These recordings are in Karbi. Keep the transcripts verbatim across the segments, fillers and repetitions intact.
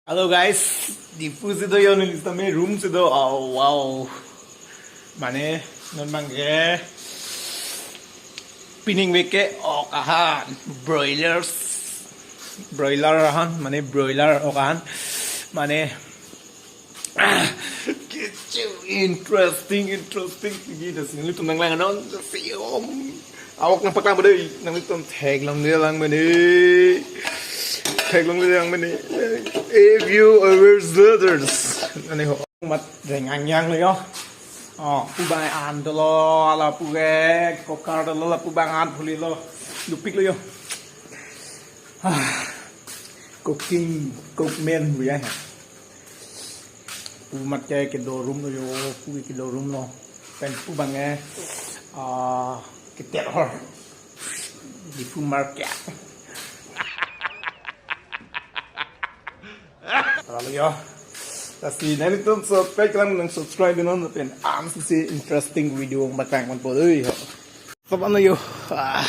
Hello guys, Diphu si do yo, neli sitame room si do. Oh, wow. Mane non abangke pining veke ok ahan, broilers, broiler ahan, mane broiler ok ahan, mane ah, kecho interesting, interesting. Sige, das nelitum nanglang non, das yom. Awak nangpaklang ba dei, nanglitum theklongle lang ba dei. Theklongle lang ba dei. If you ever brothers. Ani ho. Mat reng angyang lo yo. Oh, pu bang an dolo, ala pu ke, kokar dolo, la pu bang an phuli lo. Dopik lo yo. Ah, cooking, cookman bu ya. Pu mat ke kedo room lo yo, pu kedo room lo. Pen pu bang eh, ah, keter hor. Diphu market. Lalu yo. Lasi nanglitum subscribe lang, nang subscribe non pen ansi interesting video bang paklang man po dei ho. Sob ano yo. Ah.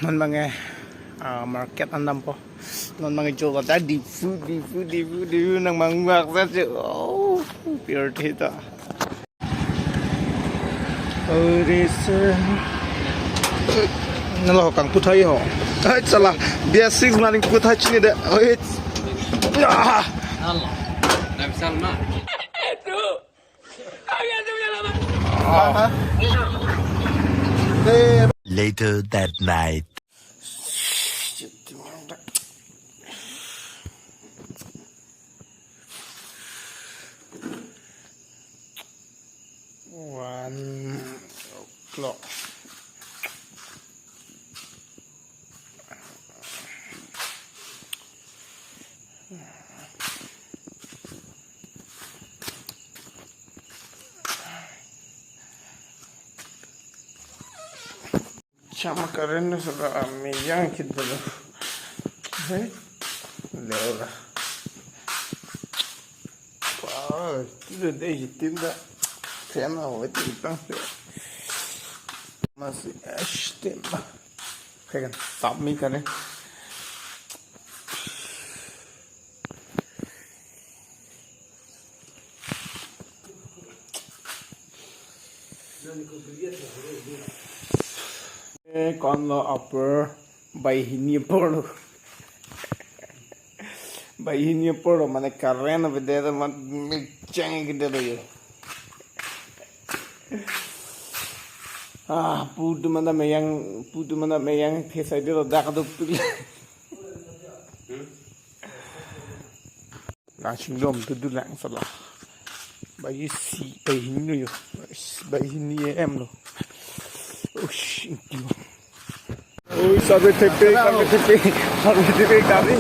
Non abangke ah, market an dampo. Non abangke jo kata Diphu, Diphu, Diphu, Diphu nang mangwak sa che. Oh, pure theta. Ore se. Nalo kang puthai ho. Ai chala. Basic maning puthai chini de. Oi. Ah. Later that night. One o'clock. Chama current na sara meyang kita lo. Hei, lora. Wah, itu deh hitim dah. Kaya mau itu hitam. Masih es tim. Kaya kan, sami kan eh. Eh, kon lo apor, bai hini apor lo. Bai hini apor lo, mane current avedet, mane mechang kedet lo yo. Ah, pu atum anta meyang, pu atum anta meyang, phesai det lo dak duk tuk. Nang chinglom tu dulang sala. Bai isi, bai hini lo yo. Bai hini em lo. Ush, inki lo. Oi, sabe tepe, sabe tepe, sabe tepe kami.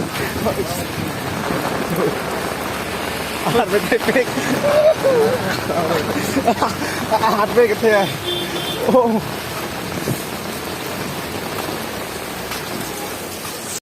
Sabe tepe. Sabe tepe. Oh.